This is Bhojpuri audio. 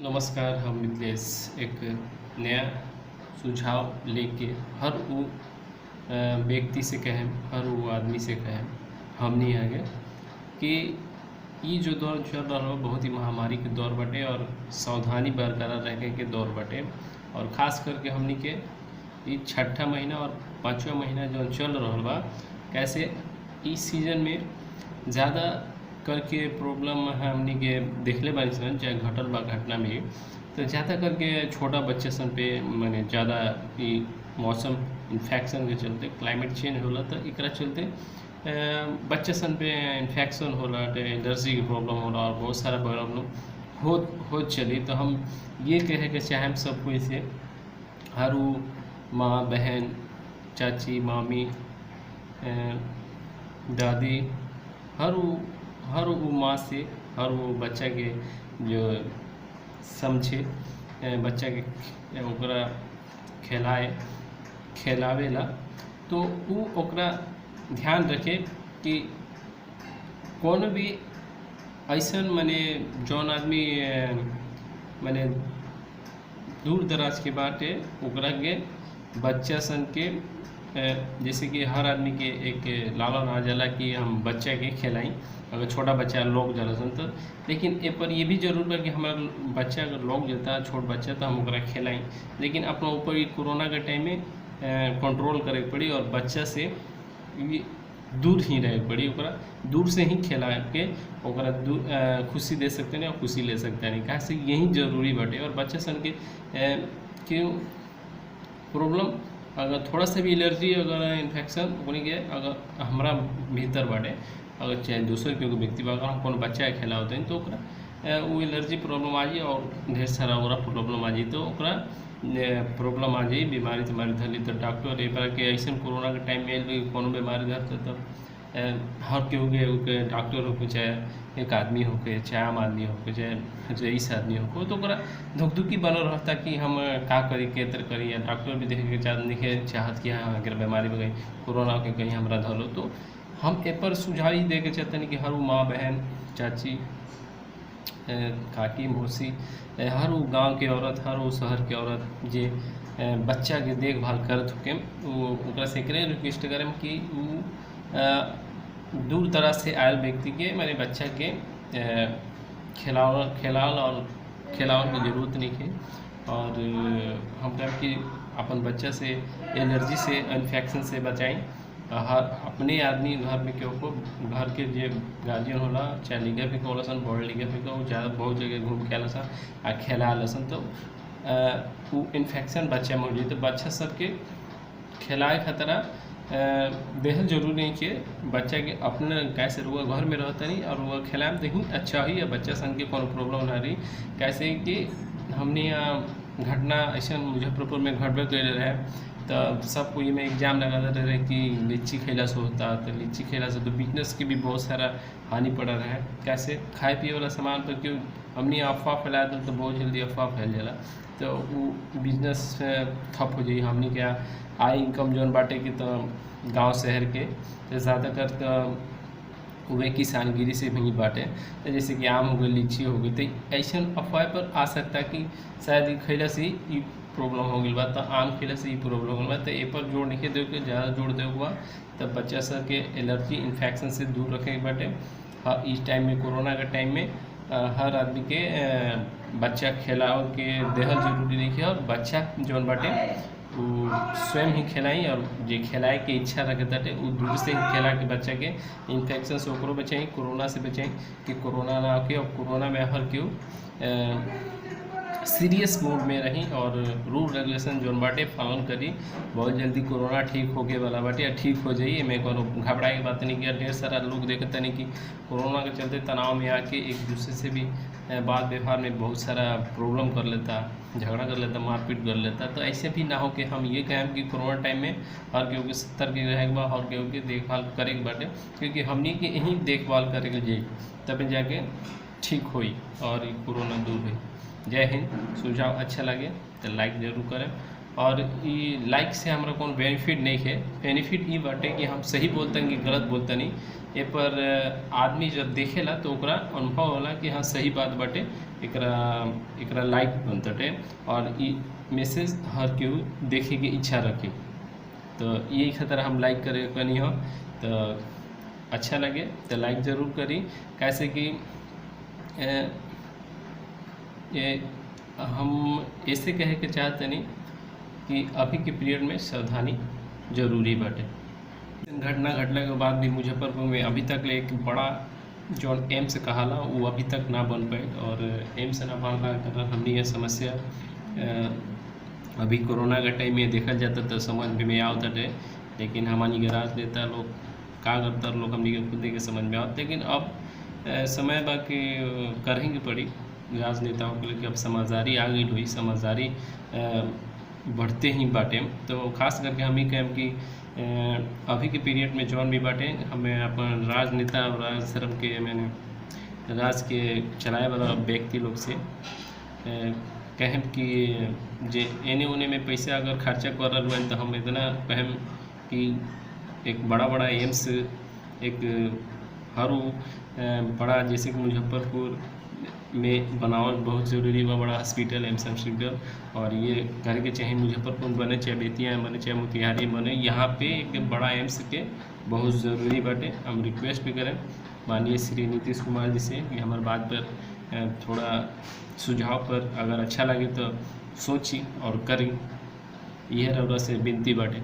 नमस्कार, हम मिथिलेश एक नया सुझाव लेके हर उ व्यक्ति से कहें, हर वो आदमी से कहें हमनी आगे कि ई जो दौर चल रहा हो बहुत ही महामारी के दौर बाटे और सावधानी बरकरार रखे के दौर बाटे। और ख़ास करके हमनी के ई छठा महीना और पाँचवा महीना जो चल रहा बा, कैसे इस सीजन में ज़्यादा करके प्रॉब्लम हमनी के देखले बानी सन, चाहे घटल बा घटना में, तो ज़्यादा करके छोटा बच्चे सन पे माने ज़्यादा ई मौसम इन्फेक्शन के चलते क्लाइमेट चेंज होला, तो एकरा चलते बच्चे सन पे इन्फेक्शन होला, एलर्जी के प्रॉब्लम होला और बहुत सारा प्रॉब्लम हो चली। तो हम ये कहे के चाहेम सब कोई से, हर वो माँ बहन चाची मामी दादी, हर वो माँ से हर वो बच्चा के जो समझे, बच्चा के ओकरा खेलाए खेलावेला, तो वो ओकरा ध्यान रखे कि कोनो भी ऐसन माने जौन आदमी माने दूर दराज के बाटे ओकरा के बच्चा सन के जैसे कि हर आदमी के एक लालन आ जाला कि हम बच्चा के खेलाई, अगर छोटा बच्चा लोग जाला सन तो, लेकिन ए पर ये भी जरूर बा कि हमारा बच्चा अगर लोग जाता छोट बच्चा तो हम ओकरा खेलाई, लेकिन अपना ऊपर ये कोरोना के टाइम में कंट्रोल करे के पड़ी और बच्चा से दूर ही रहे पड़ी, ओकरा दूर से ही खेला के ओकरा खुशी दे सकते हैं और खुशी ले सकते हैं, कहा से यही जरूरी बाटे। और बच्चा सन के क्यों प्रॉब्लम अगर थोड़ा सा भी एलर्जी अगर इन्फेक्शन ओकनी के अगर हमारा भीतर बाटे, अगर चाहे दूसर के व्यक्ति बा, अगर हम कोनो बच्चा के खेलावत हनी तो ओकरा वो एलर्जी प्रॉब्लम आ जाई और ढेर सारा ओकरा प्रॉब्लम आ जाई, तो ओकरा प्रॉब्लम आ जाई, बीमारी तुम्हारी धरली तो डॉक्टर ए पर के ऐसे कोरोना के टाइम में कोनो बीमारी धरते तो हर केहू के डॉक्टर होके, चाहे एक आदमी होके, चाहे आम आदमी होके, चाहे रईस आदमी होके, तो ओकरा धुकधुकी बनल रहता कि हम का करी के तर करी, या डॉक्टर भी देखे के चाहत चाहत कि हाँ अगर बीमारी में गई कोरोना के कहीं हमरा धरो। तो हम ए पर सुझाव ही दे के चाहते कि हर वो माँ बहन चाची काकी मौसी, हर वो गांव के औरत, हर वो शहर के औरत जे बच्चा के देखभाल करत होके, वो ओकरा से एकरे रिक्वेस्ट करेम कि वो दूर दराज से आयल व्यक्ति के माने बच्चा के खेलावल और खेलावल के जरूरत नहीं है। और हम कहें कि अपन बच्चा से एलर्जी से इन्फेक्शन से बचाई। हर अपने आदमी घर में केहू को घर के जे गार्जियन होला, चाहे लइका फेंका होला सन, बड़ लइका फेंका, वो ज़्यादा बहुत जगह घूम के आला सन आ खेला आला सन, तो वो इन्फेक्शन बच्चा में हो जाए। तो बच्चा सबके खेलाए खतरा बेहद जरूरी नहीं कि बच्चा के अपने कैसे रुआ घर में रहता नहीं और वह खेलाए देखी अच्छा ही है, बच्चा सन के कोनो प्रॉब्लम ना रही। कैसे कि हमने यहाँ घटना ऐसा मुजफ्फरपुर में घटबे कैले रहे, तो सब कोई में एग्जाम लगा रहे कि लीची खैला से होता, तो लीची खैला से तो बिजनेस के भी बहुत सारा हानि पड़ा रहे। कैसे खाए पिए वाला सामान पर क्यों हमने अफवाह फैला दिल तो बहुत जल्दी अफवाह फैल जाला, तो वो बिजनेस ठप हो जाई। हमने क्या आय इनकम जोन बाटे कि तो गांव शहर के तो ज़्यादातर तो वह किसानगिरी से भी बाटे, तो जैसे कि आम हो गई, लीची हो गई, तो ऐसा अफवाह पर आ सकता कि शायद खैला से ही प्रॉब्लम हो गई बा, तो आम खैला से ही प्रॉब्लम हो गई बा, तो ए पर जोड़ नहीं दे के ज़्यादा जोड़ दे बा, तब बच्चा सब के एलर्जी इन्फेक्शन से दूर रखे के बाटे। हाँ, इस टाइम में कोरोना के टाइम में हर आदमी के बच्चा खेलाव के देहल जरूरी नहीं है और बच्चा जौन बाटे वो स्वयं ही खेलाई और जे खेलाए के इच्छा रखे ताटे वो दूर से ही खेला के बच्चा के इन्फेक्शन से ओकरो बचाई, कोरोना से बचाई कि कोरोना ना आके। और कोरोना में हर केहू सीरियस मोड में रही और रूल रेगुलेशन जोन बाटे पालन करी। बहुत जल्दी कोरोना ठीक होके वाला बाटे या ठीक हो जाई, एमे कोनो घबराए के बात नहीं कि ढेर सारा लोग देखते नहीं कि कोरोना के चलते तनाव में आके एक दूसरे से भी बात व्यवहार में बहुत सारा प्रॉब्लम कर लेता, झगड़ा कर लेता, मारपीट कर लेता। तो ऐसे भी ना हो कि हम ये कहें कि कोरोना टाइम में हर केहू के सतर्क रहे के बा, हर केहू के देखभाल करे के बाटे, क्योंकि हमनी के यही देखभाल करे के जाई तब जाके ठीक होई और कोरोना दूर होई। जय हिंद। सुझाव अच्छा लगे तो लाइक ज़रूर करें और ई लाइक से हमरा कौनो बेनिफिट नहीं है। बेनिफिट ई बाटे कि हम सही बोलतनी कि गलत बोलतनी, ए पर आदमी जब देखेला तो ओकरा अनुभव होला कि हाँ सही बात बाटे, एकरा एकरा लाइक बनतटे और ई मैसेज हर केहू देखे के इच्छा रखी। तो यही खातिर हम लाइक करे कनी हो। तो अच्छा लगे तो लाइक ज़रूर करी, कैसे कि ये हम ऐसे कहे के चाहतनी कि अभी के पीरियड में सावधानी जरूरी बाटे। घटना घटला के बाद भी मुजफ्फरपुर में अभी तक ले एक बड़ा जौन एम्स कहाला वो अभी तक ना बन पाए और एम्स ना बनला के कारण हमनी के समस्या अभी कोरोना के टाइम में देखल जाता तो समझ में आवत बाटे, लेकिन हमनी के राजनेता लोग का करता लोग हमनी के खुद के समझ में आवत। लेकिन अब समय बा कि करेंगे पड़ी राजनेताओं के लिए कि अब समझदारी आ गई हुई, समझदारी बढ़ते ही बाटे। तो खास करके हम ही कहें कि अभी के पीरियड में जौन भी बाटे हमें अपन राजनेता और राजधर्म के मैंने राज के चलाए वाला व्यक्ति लोग से कहें कि जे एने ओने में पैसा अगर खर्चा कर रहल बानी तो हम इतना कहें कि एक बड़ा बड़ा एम्स एक हर बड़ा जैसे कि मुजफ्फरपुर में बनावल बहुत ज़रूरी बा बड़ा हॉस्पिटल एम्स हॉस्पिटल। और ये करे के चाहे मुजफ्फरपुर में बने, चाहे बेतिया में बने, चाहे मोतिहारी में बने, यहाँ पे एक बड़ा एम्स के बहुत ज़रूरी बाटे। हम रिक्वेस्ट भी करें माननीय श्री नीतीश कुमार जी से कि हमारे बात पर थोड़ा सुझाव पर अगर अच्छा लगे तो सोची और करी। यह रउरा से विनती बाटे।